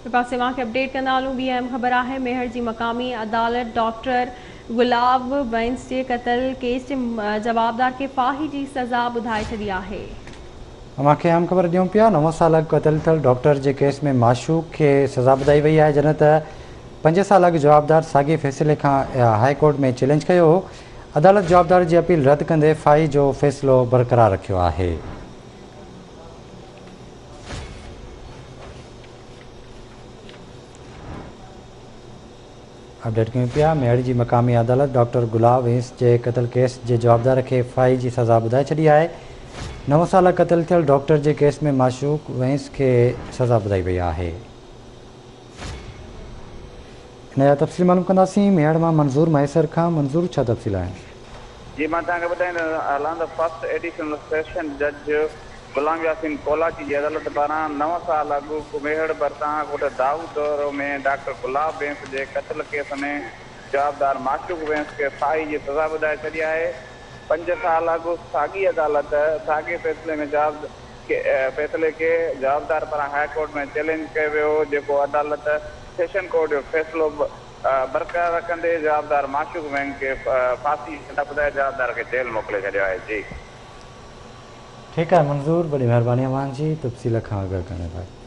ٻئي پاسي اوهان کي اپڊيٽ ڪندا هلون ٻي اهم خبر آهي ميهڙ جي مقامي عدالت ڊاڪٽر گلاب وينس جي قتل ڪيس جي جوابدار کي ڦاهي جي سزا ٻڌائي ڇڏي آهي. اوهان کي اهم خبر ڏيون پيا نو سال اڳ قتل ٿيل ڊاڪٽر جي ڪيس ۾ معشوق کي سزا ٻڌائي وئي آهي جڏهن ته پنج سال اڳ جوابدار ساڳئي فيصلي کان هاء ڪورٽ ۾ چئلينج ڪيو هو عدالت جوابدار جي اپيل رد ڪندي ڦاهي جو فيصلو برقرار رکيو آهي. اپڊيٽ ڪيون پيا ميهڙ جي مقامي عدالت ڊاڪٽر گلاب وينس جي قتل ڪيس جي جوابدار کي ڦاهي جي سزا ٻڌائي ڇڏي آهي نو سالا قتل ٿيل ڊاڪٽر جي ڪيس ۾ معشوق وينس کي سزا ٻڌائي وئي آهي. ان جا تفصيل معلوم ڪنداسين ميهڙ مان منظور مهيسر کان منظور ڇا تفصيل آهن. جي مان توهان کي ٻڌائيندو هلان ته فرسٽ ايڊيشنل سيشن جج غلام ياسين ڪولاچي جي عدالت پاران نو سال اڳ ميهڙ ڀرسان ڳوٺ دائود دورو ۾ ڊاڪٽر گلاب وينس جي قتل ڪيس ۾ جوابدار معشوق وينس کي ڦاهي جي سزا ٻڌائي ڇڏي آهي پنج سال اڳ ساڳي عدالت ساڳي فيصلي ۾ فيصلي کي جوابدار پاران هاء ڪورٽ ۾ چئلينج ڪيو ويو هو جيڪو عدالت سيشن ڪورٽ جو فيصلو برقرار رکندي جوابدار معشوق وينگ کي ڦاسي جي سزا ٻڌائي جوابدار کي جيل موڪلي ڇڏيو آهي جي. ٺيڪ آهي منظور وڏي مهرباني اوهان جي تفصيل کان آگاهه ڪرڻ لاء.